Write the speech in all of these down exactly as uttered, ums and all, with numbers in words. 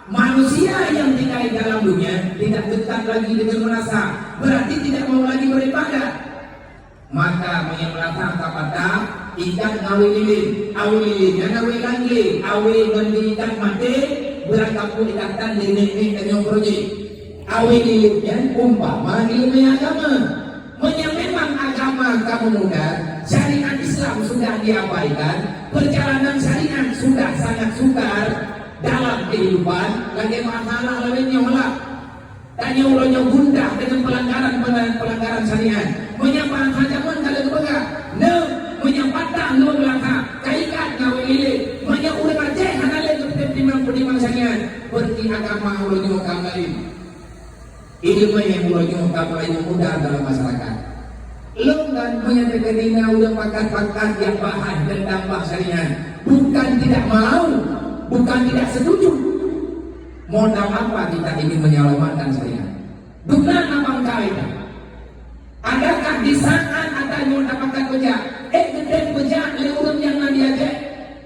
Manusia yang tinggal dalam dunia tidak dekat lagi dengan meunasah, berarti tidak mau lagi beribadah. Maka meunyoe meunasah ka patah, ikat ngon awé lilin. Awé lilin nyan awé langkée, awé ngon diikat maté, beurangkapeue ikatan lé nèk-nèk tanyoe keureuji. Awé lilin nyan umpama ileumèe agama. Meunyoe memang agama ka meumudar, syariat Islam sudah diabaikan, perjalanan syariat sudah sangat sukar dalam kehidupan, lagèe masalah laén nyoe lah. Tanyoe uroe nyoe gundah deungon peulanggaran, peulanggaran syariat. Meunyoe bahasa jameun ka lheueh geupeugah, neuh, meunyoe patah lôn laka, ka ikat ngon awé lilin. Meunyoe ureueng Aceh hana lé geutem timang-timang syariat, berarti agama uroe nyoe ka laén. Ileumèe uroe nyoe ka mulai meumudar dalam masyarakat. Lôn kan meunyoe teukeudi na ureueng pakat-pakat jak bahas teuntang bab syariat, bukan tidak mau, bukan tidak setuju. Modal apa kita ingin menyelamatkan syariat? Duna na bangkai that. Adakah di saat ata nyoe tapakat beujak, ék geutem beujak lé ureueng nyang na di Aceh?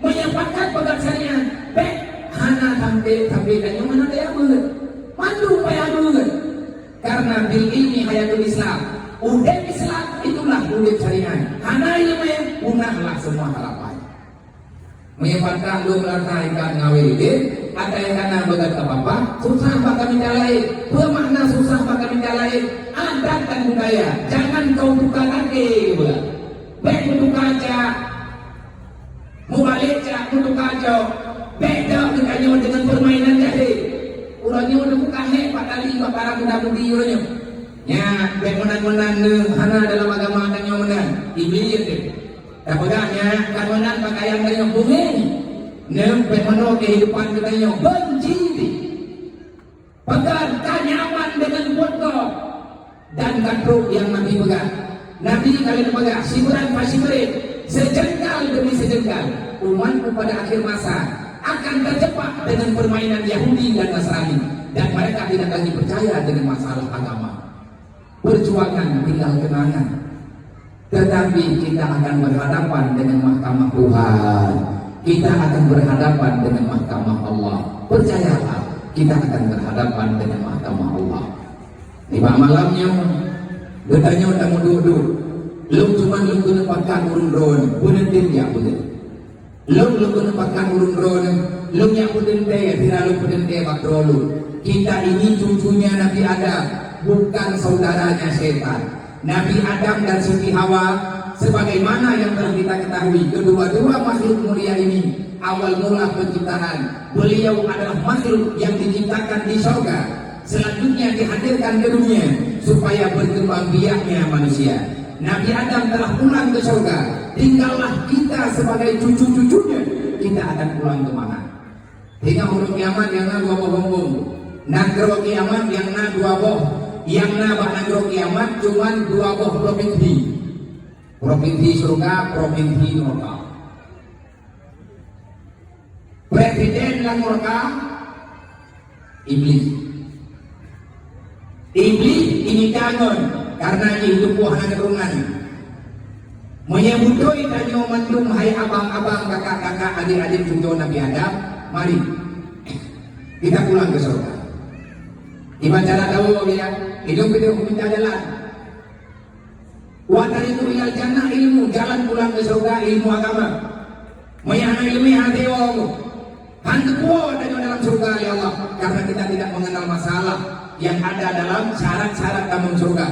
Meunyoe pakat peugah syariat, bèk hana sampai-sampai tanyoe hana payah beuet. Mandum payah beuet. Karena bil ilmi hayatul Islam. Udép Islam itulah udép syariat. Hana ileumèe, punahlah semua harapan. Meunyoe patah lôn rasa ikat ngon awé lilin, ata nyang kana beugat ka papa, susah bak kami laén. Peue makna susah bak kami laén? Adat dan budaya. Jangan kau tukar lagèe, beuh. Bèk meutuka jak. Mubalek jak meutuka jok, bèk dok geutanyoe deungon peurmainan jahé. Uroe nyoe neubuka hék bak tali bak para muda-mudi uroe nyoe. Nyan, bèk meunan-meunan neuh, hana dalam agama tanyoe meunan. Iblih teuh. Tapeugah nyan, ka meunan pakaian tanyoe beungéh. Neuh, bèk meunoe keuhidupan geutanyoe, beunci teuh. Peugah ka nyaman deungon buet gob dan ka trok nyang Nabi peugah. Nabi ka lheueh peugah, sibran fa sibrin, sejengkal demi sejengkal, umatku pada akhir masa akan terjebak dengan permainan Yahudi dan Nasrani, dan mereka tidak lagi percaya dengan masalah agama. Perjuangan tinggal kenangan. Tetapi kita akan berhadapan dengan mahkamah Tuhan. Kita akan berhadapan dengan mahkamah Allah. Percayalah, kita akan berhadapan dengan mahkamah Allah. Nibak malam nyoe, geutanyoe tameuduek-duek. Lôn cuma lôn keuneuk pakat ureueng droeneuh, beuneutem jak beuneuh. Lôn, lôn keuneuk pakat ureueng droeneuh, lôn nyang peuteuntèe, sira lôn peuteuntèe bak droe lôn. Kita ini cucunya Nabi Adam, bukan saudaranya setan. Nabi Adam dan Siti Hawa, sebagaimana yang telah kita ketahui, kedua-dua makhluk mulia ini, awal mula penciptaan, beliau adalah makhluk yang diciptakan di sorga. Selanjutnya dihadirkan ke dunia supaya berkembang biaknya manusia. Nabi Adam telah pulang ke sorga, tinggallah kita sebagai cucu-cucunya. Kita akan pulang ke mana? Tengok uroe kiamat nyang na dua boh bumbong. Nanggroe kiamat nyang na dua boh. Nyang na bak nanggroe kiamat cuman dua boh provinsi. Provinsi surga, provinsi neraka. Presiden lam neraka, Iblih. Iblih ini kangen karena jih lumpuh hana keturunan. Meunyoe beutôi tanyoe mandum, hai abang-abang, kakak-kakak, adik-adik cucu Nabi Adam, mari kita pulang ke surga. Iban cara tahu ya, hidup itu minta jalan. Wa tariqu ilal jannah ilmu, jalan pulang ke surga ilmu agama. Meunyoe hana ilmu, hana teuwoe. Han teupuwoe tanyoe dalam surga, ya Allah, karena kita tidak mengenal masalah yang ada dalam syarat-syarat tamong surga.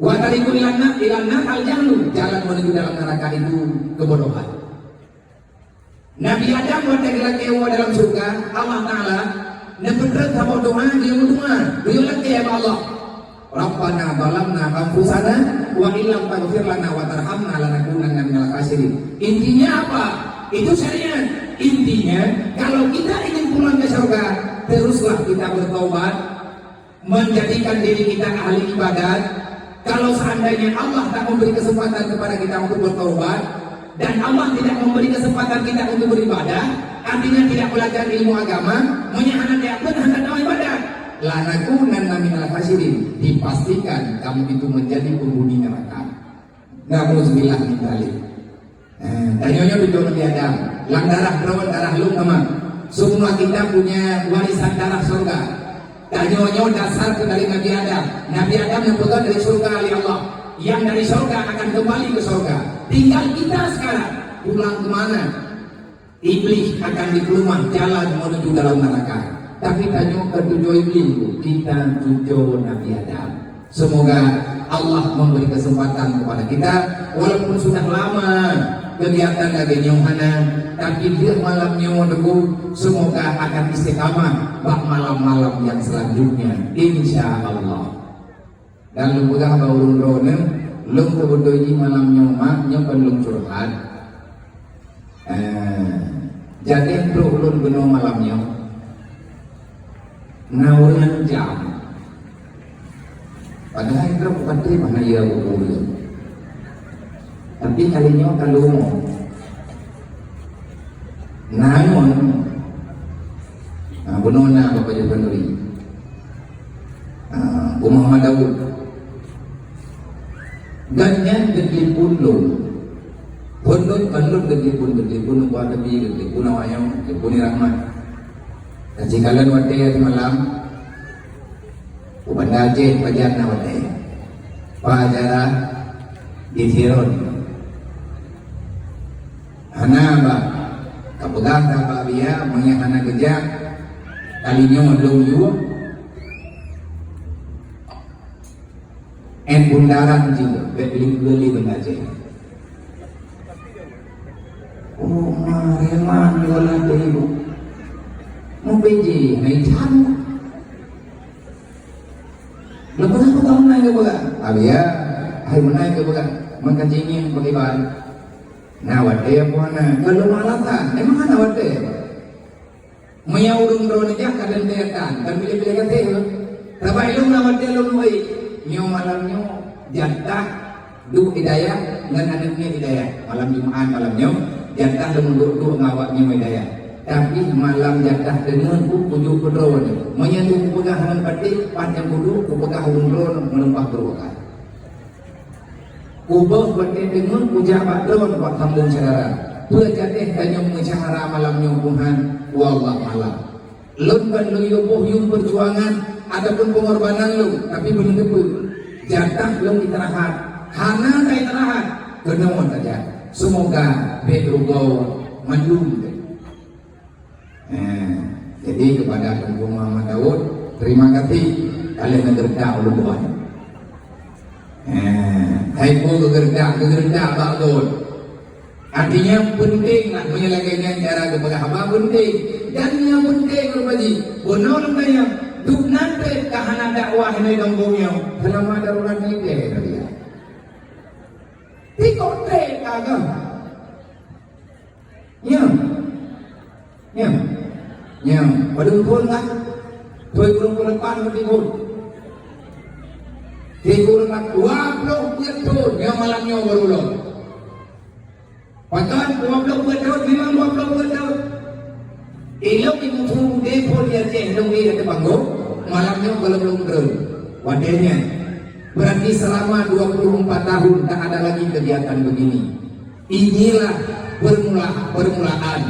Wa tariqu ilan nar, ilan nar al jahlu, jalan menuju dalam neraka itu kebodohan. Nabi Adam watèe geulakèe woe dalam syeuruga, Allah Taala neupeutreun saboh doa, geuyue meudoa, geuyue lakèe bak Allah, "Rabbana zalamna anfusana wa illam taghfir lana wa tarhamna lanakunanna minal khasirin." Intinya apa? Itu syariat. Intinya, kalau kita ingin pulang ke syurga, teruslah kita bertobat, menjadikan diri kita ahli ibadat. Kalau seandainya Allah tak memberi kesempatan kepada kita untuk bertobat, dan Allah tidak memberi kesempatan kita untuk beribadah, artinya tidak belajar ilmu agama, meunyoe hana diakui, hana tahu ibadat. Lanakunanna minal khasirin, dipastikan kamu itu menjadi penghuni neraka. Nauzubillah min dzalik. Eh, tanyoe nyoe cucu Nabi Adam. Lam darah droe, darah lôn sama. Semua kita punya warisan darah surga. Tanyoe nyoe dasar keu dari Nabi Adam. Nabi Adam nyang peugah dari surga lé Allah. Nyang dari surga akan kembali ke surga. Tinggal kita sekarang pulang ke mana? Iblis akan dipeuleumah jalan menuju dalam neraka. Tapi tanyoe ka tujoe Iblis, kita tujoe Nabi Adam. Semoga Allah memberi kesempatan kepada kita, walaupun sudah lama kegiatan lagèe nyoe hana, tapi di malam nyoe dulu, semoga akan istiqamah bak malam-malam yang selanjutnya, insya Allah. Dan lôn peugah bak ureueng droeneuh, lôn keubeutôi jih malam nyoe mak, nyoe kon lôn curhat. Eh, jadi trok lôn keunoe malam nyoe, na ureueng jam. Padahai droe pati mana ia ureueng. Tapi kali nyoe ka lôn. Na ngon. Ah, bunoe na Bapak Jepanduri. Ah, Muhammad Daud. Dan nyan geutelepon lôn. Phôn lôn, phôn lôn geutelepon, geutelepon lôn buat tepi, geutelepon awak nyoe, geutelepon Ni Rahmat. Dan sikalon watèe malam, u Banda Aceh pajan na watèe. Pajaran di Siron. Hana bah, ka peugah ka bak Bia, meunyo hana geujak, kali nyoe lôn yue. En bundaran jih, bèk lé geuli beunajih. Oh, mareman yola deh. Mau P J, naik jamu. Lepas aku tahu naik ke berat. Abia, hai menaik ke berat. Maka jingin beribadah. Na watèe apa na? Kalau alasan, emang hana watèe. Meunyo ureueng droeneuh jak ka teuntèe tan, kan bilèh-bilèh gaséh, beuh? Sabab ilôn na watèe lôn wéh. Nyoe malam nyoe jatah duek Hidayah ngon aneuk miet Hidayah. Malam Jumat malam nyoe jatah lôn duek-duek ngon awak nyoe Hidayah. Tapi malam jatah deungon ku kujok keu droeneuh. Meunyo tu kupeugah ngon patéh, pat nyang kuduek kupeugah ureueng droeneuh meulumpah beureukat. Ubak watèe deungon kujak bak droeneuh bak kampông syedara. Peue jadeh tanyoe meusyedara malam nyoe Tuhan, wallah malam. Lôn ban lôn yue boh yuem peujuangan ataupun peungorbanan lôn, tapi beuneuteupeu jatah lôn istirahat. Hana ka istirahat, keunoe saja. Semoga bèk rugoe mandum. Eh, jadi kepada Teungku Muhammad Daud, terima kasih. Kalian geureudak ulôn tuan. Eh, hai po geureudak, geureudak bak Daud. Artinya penting lah meunyo lagèe nyan cara geupeugah haba penting. Dan nyang penting rupa jih, bunoe lôn tanyong, dum nan trép ka hana dakwah nyoe dong gomeo. Selama darurat ni deh tadi ya. Tikok trép ka agam. Nyoe. Nyoe. Nyoe. Padum thôn kan? Thôn peuet puluh lapan berarti thôn. Tiga puluh lapan, dua puluh peuet thôn. Nyoe malam nyoe baru lom. Pakon dua puluh peuet thôn, memang dua puluh peuet thôn. Ilok ibu guru depo di Aceh dong di atas panggung, malam nyoe kalau belum turun. Wadahnya, berarti selama dua puluh empat tahun tak ada lagi kegiatan begini. Inilah permula-, permulaan.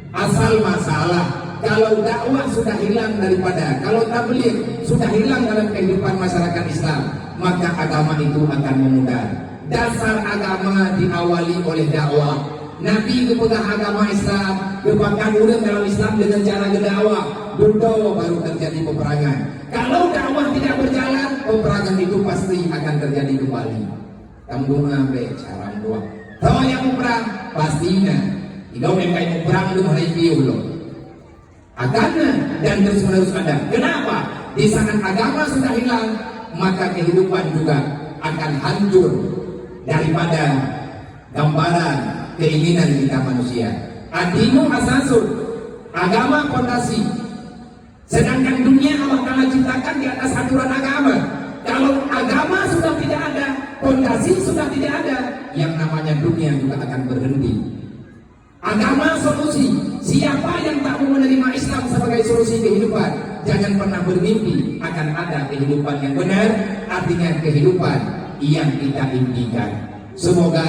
Asal masalah, kalau dakwah sudah hilang daripada, kalau tabligh sudah hilang dalam kehidupan masyarakat Islam, maka agama itu akan memudar. Dasar agama diawali oleh dakwah. Nabi geupeugah agama Islam, geupakat ureueng dalam Islam dengan cara geudakwah. Dudoe baru terjadi peperangan. Kalau dakwah tidak berjalan, peperangan itu pasti akan terjadi kembali. Kamu doa be cara doa. Tahu yang muprang pasti na. Idong yang kai muprang tu hari piu lo. Akan na dan terus menerus ada. Kenapa? Di saat agama sudah hilang, maka kehidupan juga akan hancur daripada gambaran keinginan kita manusia. Ad-dinu asasun, agama fondasi. Sedangkan dunia Allah Ta'ala ciptakan di atas aturan agama. Kalau agama sudah tidak ada, fondasi sudah tidak ada, yang namanya dunia juga akan berhenti. Agama solusi. Siapa yang tak mau menerima Islam sebagai solusi kehidupan, jangan pernah bermimpi akan ada kehidupan yang benar, artinya kehidupan yang kita impikan. Semoga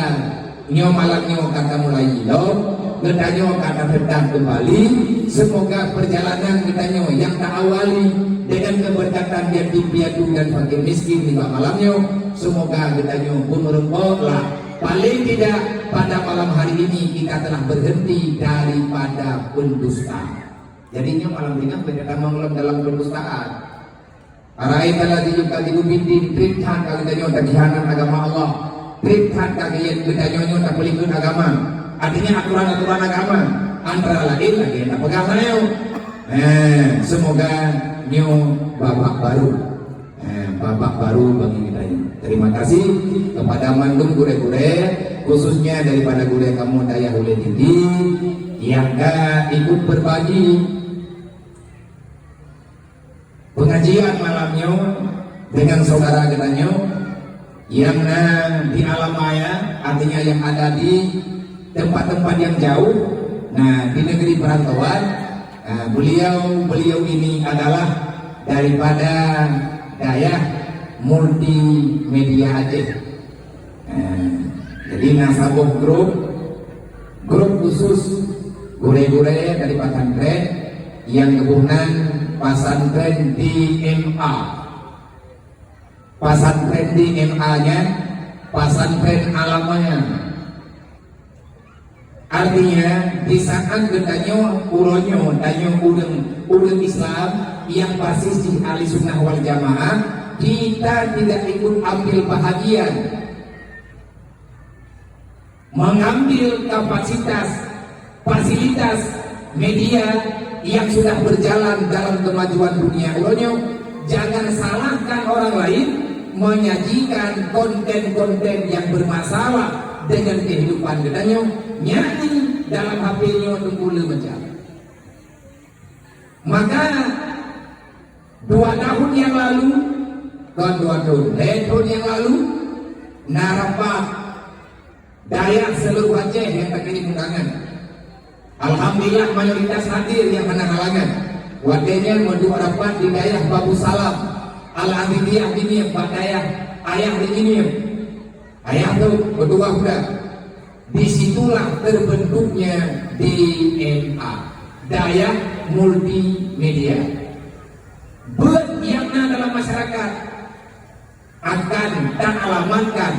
nyoe malam nyoe ka mulai ilom, Geutanyoe ka taseutang keumbali, seumoga peurjalanan geutanyoe nyang ta-awali deungon keubeurkatan yatim piatu dan fakir miskin nibak malam nyoe, seumoga geutanyoe beumeurumpok lah. Paléng tidak pada malam hari ini kita telah berhenti daripada pendusta. Jadi nyoe malam ringan beda tamong lom dalam pendustaan. Araita allazi yukadzibu biddin, treb that ka geutanyoe takhianat agama Allah. Treb that ka geutanyoe nyoe tapeulikot agama. Artinya aturan-aturan agama. Antara lain lagée nyang tapeugah tanyoe. Eh, semoga nyoe babak baru. Eh, babak baru bagi geutanyoe. Terima kasih kepada mandum gurée-gurée, khususnya daripada gurée kamoe Dayah Ulée Tinggi yang ka ikut berbagi pengajian malam nyoe dengan saudara geutanyoe yang na di alam maya, artinya yang ada di tempat-tempat yang jauh, nah, di negeri perantauan. Nah, beliau, beliau ini adalah daripada Dayah Multimedia Aceh. Eh, jadi na saboh grup, grup khusus gurée-gurée dari pesantren yang geuboh nan Pesantren D M A. Pesantren D M A nyan Pesantren Alam Maya. Artinya, di saat geutanyoe uroe nyoe tanyoe ureuëng, ureuëng Islam yang basis di Ahli Sunnah wal Jamaah, kita tidak ikut ambil bahagian mengambil kapasitas, fasilitas media yang sudah berjalan dalam kemajuan dunia uroe nyoe. Jangan salahkan orang lain menyajikan konten-konten yang bermasalah dengan kehidupan geutanyoe, yakni dalam H P nyoe teungku le macam. Maka, dua tahun yang lalu, kon dua tahun, lhée tahun yang lalu, na rapat Dayah seluruh Aceh nyang takirim undangan. Alhamdulillah, mayoritas hadir nyang hana halangan. Watée nyan meuduek rapat di Dayah Babu Salam, Al-Aziziyah Bineum, bak dayah ayah di Bineum. Ayah tu meutuah muda. Di situlah terbentuknya D M A, Dayah Multimedia. Beuet nyang na dalam masyarakat akan taalamatkan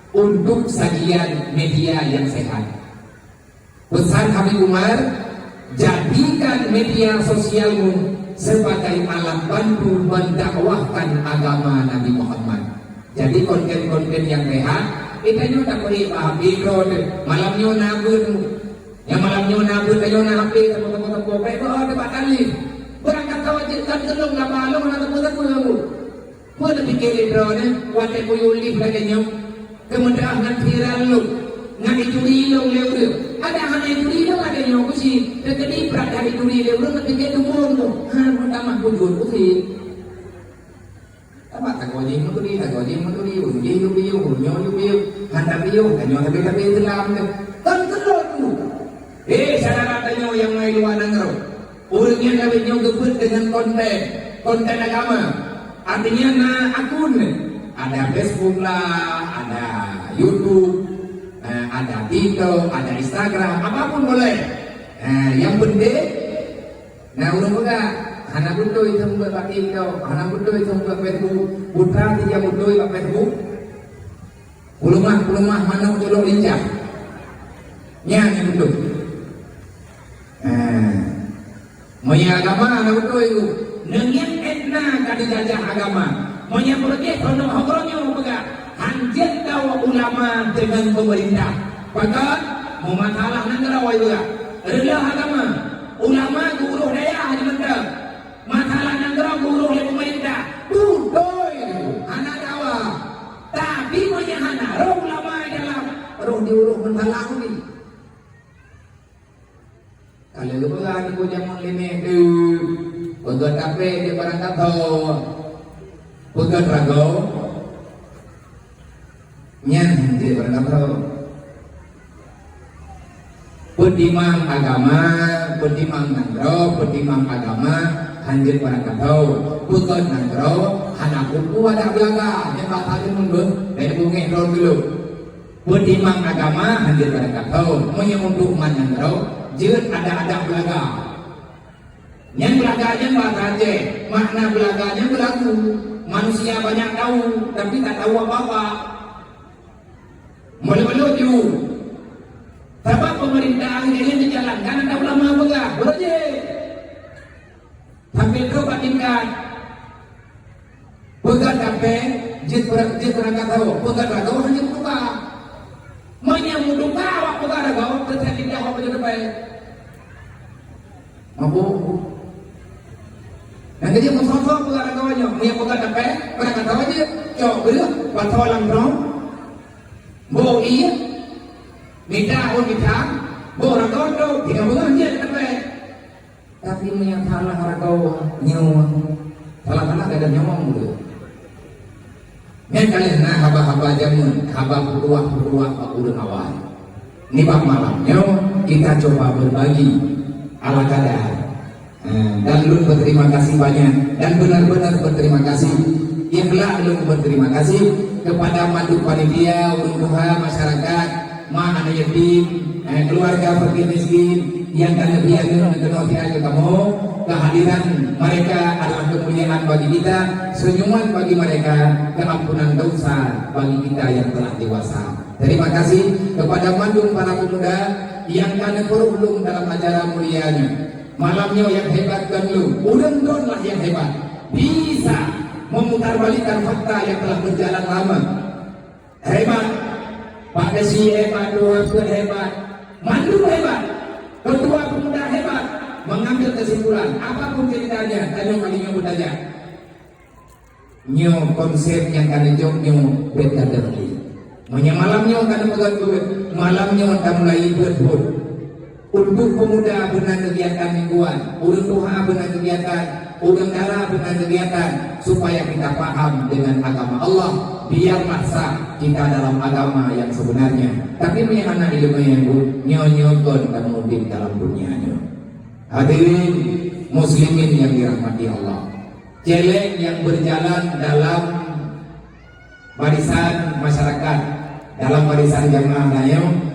untuk sajian media yang sehat. Pesan Habib Umar, jadikan media sosialmu sebagai alat bantu mendakwahkan agama Nabi Muhammad. Jadi konten-konten yang rehat, kita nyoe tak boleh paham. Di malam nyoe na beuet. Nyang malam nyoe na beuet, tanyoe na H P, teupeu-teupeu, baik, oh, tempat tali. Berangkat tahu aja, kan gelung lah, balong na teupeu-teupeu kamu. Peue neupike lé droeneuh watée kuyue live lagée nyoe? Keumeudahan ngon viral lôn, ngon ituri lôn lé ureuëng. Ada hana ituri lôn lagée nyoe, kusi teukeudi brat dari ituri lé ureuëng neupike tumbong tu. Ha, meutamah bujur kusi. Tabak tagoe jih meuturi, tagoe jih meuturi, ureuëng jih yub-yub, ureuëng nyoe yub-yub. Hana piôh, tanyoe tapi-tapi teulam tu. Kan keulot tu. Eh, syedara tanyoe nyang na i luwa nanggroe. Ureuëng nyan lawét nyoe geubeuet deungon konten, konten agama. Artinya na akun, ada Facebook lah, ada YouTube, eh, ada TikTok, ada Instagram, apapun boleh. Eh, yang penting, na ureuëng peugah, hana beutôi seumeubeuet bak TikTok, hana beutôi seumeubeuet Facebook, putra tijak beutôi bak Facebook. Peuleumah-peuleumah manok jolok lincah. Nyan nyang beutôi. Eh. Meunyoe agama na beutôi tu, neungieng Etna ka dijajah agama. Meunyoe beureuguih peunoh uroe nyoe peugah, hanjeuet tawoe ulama deungon peumeurintah. Pakon? Meumasalah nanggroe peugah. Reuloh agama, ulama geuurôh dayah di mantong. Masalah nanggroe geuurôh lé peumeurintah. Beutôi, hana dawa. Tapi meunyoe hana roh ulama dalam, roh diurôh ngon salah uni. Ka lheueh geupeugah teungku jameun lé nèk deuh, peugöt tapék di barang kato, peugöt ragoe, nyan hanjeuet barang kato. Peutimang agama, peutimang nanggroe, peutimang agama, hanjeuet barang kato. Peugöt nanggroe, hana kupu adat Beulanda, nyan bak that deungon beuh, bèk beungéh droe geulok. Peutimang agama hanjeuet beurangkat thon. Meunyoe untuk umat nyang keudroe, jeuet adak-adak beulaga. Nyan beulaga nyan bahasa Aceh, makna beulaga nyan beulagu. Manusia banyak tahu, tapi tak tahu apa-apa. Meuleuh-meuleuh ju. Sabab peumeurintah nyang dijalankan ata ulama peugah, beureujeuk. Sambil trok bak tingkat. Peugah dapée, jeuet beura-, jeuet beurangkat thon. Peugah ragoe hana meutuka. Meunyoe meutuka awak peugah ragoe, teutab lidah awak beujeuet dapée. Mabök. Nyang keujeuet meusoe-soe peugah ragoe nyoe, meunyoe peugah dapée, beurangkat thon jeuet. Cok breueh, pasoe lam drom. Bôh ié, mita ôn mita, bôh ragoe trok, tinggai beungoh jeuet dapée. Tapi meunyoe salah ragoe nyoe, salah-salah gadôh nyawöng tu. Nyan ka lheueh na haba-haba jameun, haba peutuah-peutuah bak ureuëng awai. Nibak malam nyoe, kita coba berbagi ala kadar. Eh, dan lôn berterima kasih banyak, dan benar-benar berterima kasih. Ikhlaih lôn berterima kasih kepada mandum panitia, ureuëng tuha, masyarakat, ma aneuk yatim, eh, keluarga fakir miskin nyang ka neubri aneuk keunoe siat keu kamoe. Kehadiran mereka adalah kemuliaan bagi kita, senyuman bagi mereka, keampunan dosa bagi kita yang telah dewasa. Terima kasih kepada mandum para pemuda nyang ka neupeureuloh dalam acara mulia nyoe. Malam nyoe nyang hebat kon lôn, ureuëng droenlah nyang hebat. Bisa memutarbalikkan fakta yang telah berjalan lama. Hebat. Pak Desi hebat, Tuan Tuan hebat. Mandum hebat. Ketua pemuda hebat. Mengambil kesimpulan, apapun ceritanya, tanyoe kali nyoe beutajak. Nyoe konsep nyang ka neujok nyoe beda deungon. Meunyoe malam nyoe ka neupeugah buet, malam nyoe ka mulai buet-buet. Untuk pemuda beuna kegiatan mingguan, ureuëng tuha beuna kegiatan, ureuëng dara beuna kegiatan, supaya kita paham dengan agama Allah. Biarlah sah kita dalam agama yang sebenarnya. Tapi meunyoe hana ileumèe, nyoe-nyoe kon kamoe udeb dalam dunia nyoe. Hadirin muslimin yang dirahmati Allah. Caleg yang berjalan dalam barisan masyarakat, dalam barisan jamaah rayeuk,